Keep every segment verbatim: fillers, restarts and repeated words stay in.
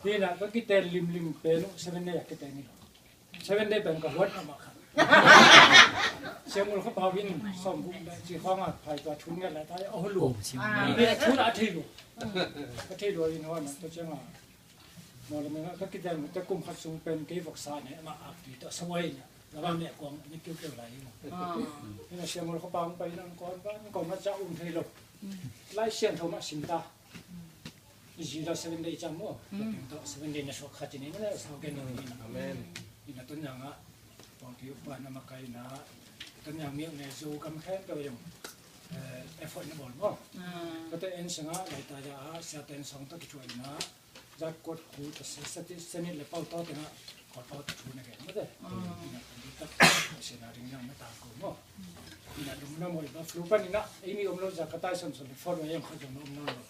Hi na, ka kiten limlim pen uh, seven day a kiten hi lo. Seven day pen ka huat na ma khan. Siamul kha pau in, som buk da, ci khong a, phai tua thun ngal la, ta, oh, lu. Ni thun a thei lo. Ka thei lo in, huan, ta ciang a. Mo le me, ka kiten, ta kum khat sung pen, kei vok sa ne, ma ak ti, ta sa wai na. La ba me kong, ni kiu kiu lai. Hi na, siamul kha pau, pa in, kong, kong, ma ca um thei lo. Lai sian tho ma sim ta. I zi la seven day cam maw? Ka teng tawh seven day na suak kha cin in na sau gen lo in. Amen. Ina tun yang a pawlpi upa na makai na tun yang miak ne zo kam khen ka yung effort na bawl maw? Ka te en sanga lai ta ya a sia ten song ta ki thuai na zat kot ku ta se sa ti se ni le pau tawh tena Kawlpau ta thu na gen mate. Ina kan di tak sena ring yang na ta ko maw. Ina lum na maw i ba flu pan ina ei mi om lo za ka tai son son le for wa yang kha jong om na lo.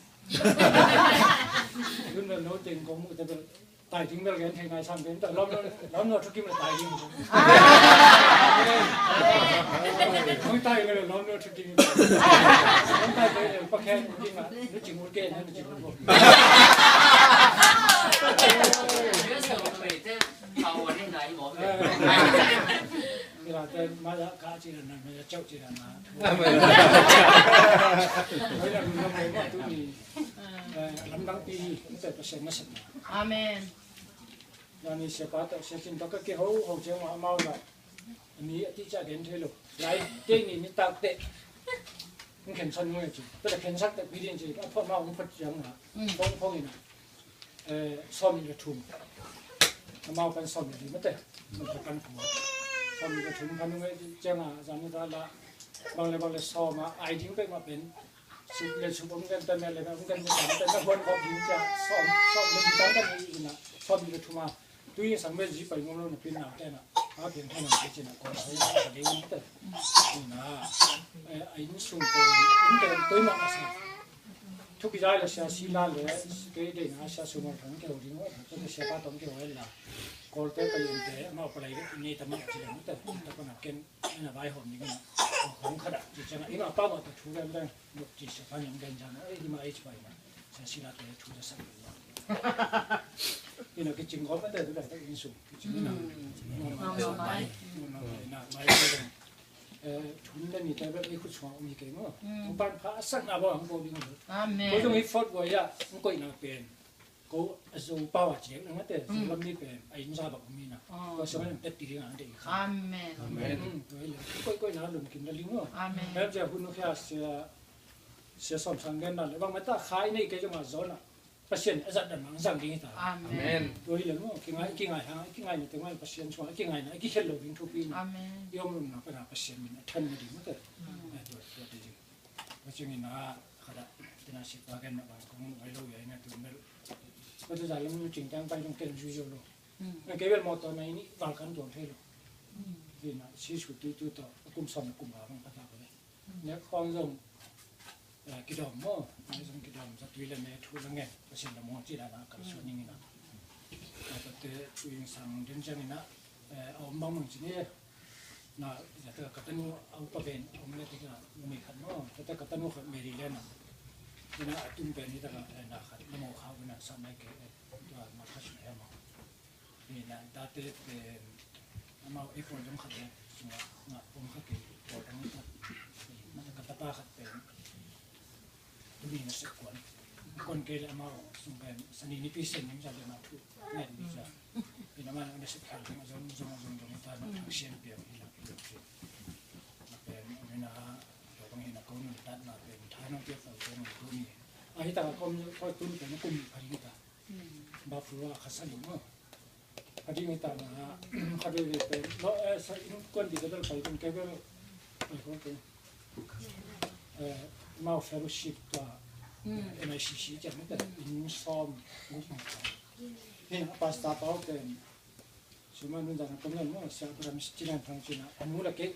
Lum na no teng ko mu te bel tai ding bel gen thei nai sang den ta lom no lom no thu kim le tai ding. Kong tai bel lom no thu kim. Kong tai bel pa khen kim a nu chi mu ke na nu chi mu. Ila te ma ya ka ci na ma ya chau ci na ma. Ila lu na ma tu ni. Lamdang pi ni te pa sen na sen na. Amen. Yani sia pa ta sia cin ta ka ke ho ho che ma mau la. Ni ati cha den thei lo. Lai te ni ni tak te. Ng khen san ngai ci. Te la khen sak te pi din ci. A pho ma ung phat yang ma. Phong phong ina. Sawmnih le thum. Amau pan sawmnih le li mate. Sawmnih pan kua. Sawmnih le thum pan nung e ciang a zan ni ta la. Bang le bang le sawm a ai ding pek ma pen. Suk le suk om kan ta me le om kan ta me ta huan kop ding cia sawm sawm le li tan kan ni ina. Sawmnih le thum a. Tui sang me zi pai ngom lo na pin na te na. A pin thai na te cina ko na hoi na ka ding mate. Ina. A in sung ko. In te tui ma sa. Thupi zai la sia si la le kei dei na sia sumol thang keu ding wa ka sia pa tong keu la. Kol te pa yin te ma pa lai ni ta ma ti lang ta ta pa na ken na bai hom ni na. Hong kha da ti chang i ma pa ma ta thu ren ren mo ti sia pa yin ren jang ei di ma ei chi pai na. Sia si la te thu da sa. Ina ki ching ko pa te da ta in su. Ki ching na. Na mai. Na mai. Thun le ni te ba ei khu chua mi ke mo. Pan pha sa na ba hong ko ding. Amen. Ko dong i fot wa ya. Hong ko ina pen. Ko a zo pau a ciek na ngate zo lam ni pen a in za bak mi na. Ko so na tet ti ring a de i kha. Amen. Amen. Ko ko na lum kim la ling. Amen. Em ja hun no khia sia sia som sang gen na le bang ma ta khai nei ke jong a zo na. Pasian a zat dan mang zang ding ta. Amen. Ko i le mo ki ngai ki ngai ha ki ngai na te ngai Pasian so ki ngai na ki khel lo ding thu pi na. Amen. Yom lum na pa na Pasian min a than na ding ta. Amen. Ko ko te ding. Ko ching ina khada tina si pa gen na ba kong ngai lo ya ina tu mel. Ko tu za lam nu ching tang pai dong ken ju jo lo. Na ke bel motor na ini bal kan tuang thei lo. Ina si su tu tu to kum som kum ba bang kata ko le. Ne khong zong kidom mo. Ne zong kidom za tui le ne thu le nge. Ko sin la mo chi la na kal su ning ina. Ko te tu ing sang den jang ina. A om bang mang chi ne. Na, zate ka tanu a upa pen a um le tika muni khat no, zate ka tanu khat Mary le na. Ina a tum pen ni taka na khat na mo kha ina sa mai ke tua ma kha su he mo. Ina date pen amau e pon jong khat le nga nga pon kha ke pon jong khat. Na ka tapa khat pen. Tuni na sek kuan. Kuan kei le amau sung pen sani nipi sen ning sa le na thu ngen ni sa. Ina ma na sek khang ning zong zong zong zong ta na thang sian piang hi la piang piang. Na pen ina to bang ina ko nun tat na pen tha no piak ta ko nun tuni. A hi ta ko ko tuni pen kum pha ning ta. Ba fu a kha sa ning mo. Ka ding hi ta na, ka ding hi ta na, no, eh, sa in kuan di ka dal pai kun ke bel, pai kun ke. Eh, mau fellowship ta, M I C C ciang ta, in som guk ma ta. Hin a pastor pau te, suma nun dana kom yan mo, sa Abraham Chinan Thang China, anu la ke,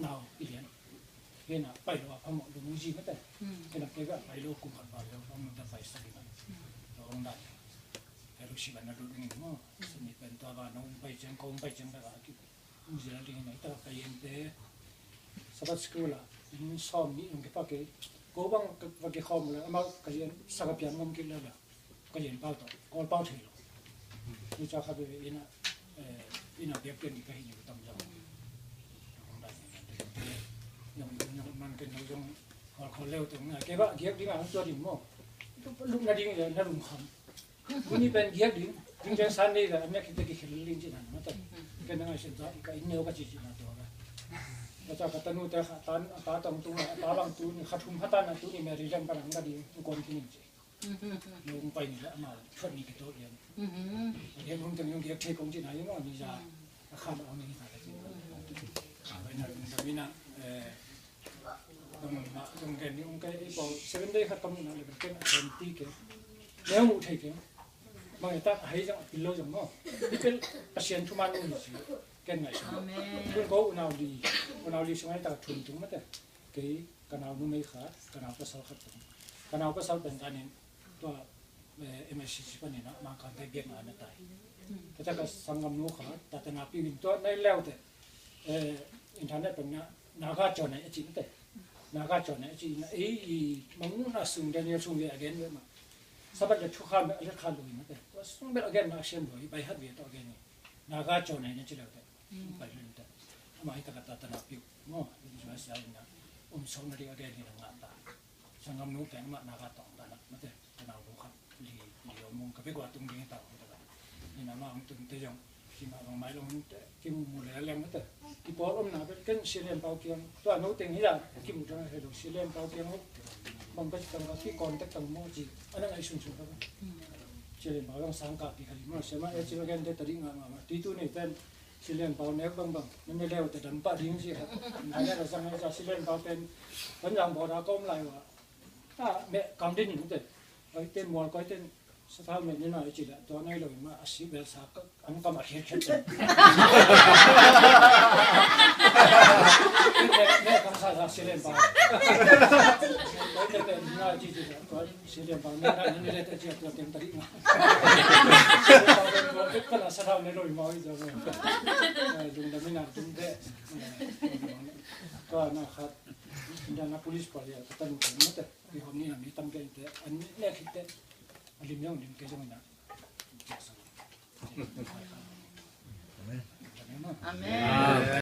nau, ilian. Hena pai lo a phamawh lungzi mate. Hena kei beh pai lo kum khat pai lo a mun ta pai sa ding a. Lo ong dan. Fellowship an na lut ding maw. Sani pen tua ba na um pai ciang ko um pai ciang da ki um zi la ding na ita ka yen te. Sabbath school a in sawm ni ong ki pa ke. Ko bang ka ki khawm le ama ka yen sa ka pian ngam ki le la. Ka yen pau tawh Kawl pau thei lo. Ni ca khat ve ina, eh, ina biak ken ka hi ni ka tam zong. Zong, zong, zong man ken lo zong, khol, khol leu teng na, ke ba giak ding ang tua ding mo. Luk na ding na lum kham. Tuni pen giak ding, ding pen san nei la, an nek khit teh kikhel ling cihna na mate. Ken na ngaihsun tua, ka inn neu ka ci cihna tua ka. Ka ca ka tanu te kha tan, a ta tong tung la, a ta bang tuni, kha thum kha tan a tuni Maryland pan ang ka ding, kong kong kinin ci. Nong pai ni la, ama thuat ni kito lian. A giak hong teng yong giak thei kong cihna yong ni za, a khan ong ni na ka ci. Ka pai na, ka mi na, eh, Dong ma, dong gen ni ong kai, ei pawl seven day khat ka muhna le ken a ken ti ke. Neu muh thei ke. Mang e tak a hei zong a pil lo zong maw. Hi pel Pasian thuman ung hi si. Ken ngaihsun. Amen. Tun ko unau li, unau li sung ai tak a thum tung mate. Kei ka nau numei khat, ka nau pasal khat tung. Ka nau pasal pen ka nin tua, eh, M S C C panin ah Mangkangte biakna ah na tai. Tua ciang ka sanggamnu kha, Tatanapi in tua nai leu teh, eh, internet pan na, Naga Cawn Ai a ci na teh. Naga Cawn Ai a ci na, ei, i mangmuhna sung Daniel sung ve a gen ve mah. Sabbath le thukham a let kha lui na teh. Tua sung bel a gen na a siam lui, by heart ve tawh a gen hi. Naga Cawn Ai na ci leu teh. Pai lui teh. Amah hi tak a Tatanapi uh maw, in Israel sia in na, um sawm na ding a gen hi na ngah ta. Sanggamnu pen amah Naga tawng ta na, mate, ka nau bu khat, li, li om mong ka bek ua tung ding hi ta, hi ta ka. Ni na ma ang tung te jong, ki ma bang mai long te, ki mu mu le leng mate. Ki pawl om na bek ken Silen Pau kiang, tua no teng hi la, ki mu tang he lo Silen Pau kiang ho. Bang ka ci tang ka ki kon tek tang mo ci, ana ngai sun sun ka. Silen Pau long sang ka pi ka li mo, sema e ci ba ken te ta ding nga nga ma. Ti tu nei pen, Silen Pau nek bangbang, na ne leu te dam pah ding si kha. Na ne la sang sa Silen Pau pen, Panjang border ka om lai ua. A, meh kam din in te. Koi ten mual koi ten sathau meh ni na i ci la, tua nai lo in ma a si bel sa ka, an kam a khiat khiat ten. Meh, meh kam sa sa Silen Pau. Koi ten meh ni na i ci ci la, tua Silen Pau meh na ni le te ci a tua ten ta ding ma. Silen Pau meh tua ka na sathau ne lo in ma i tua meh. Eh, lungdam in a lungdam. Ka na khat, Indianapolis pali a ka tanu ka mate. Kihawm ni a mi tam kei te, an nek khit te, a lim zong lim kei zong na. Amen. Amen.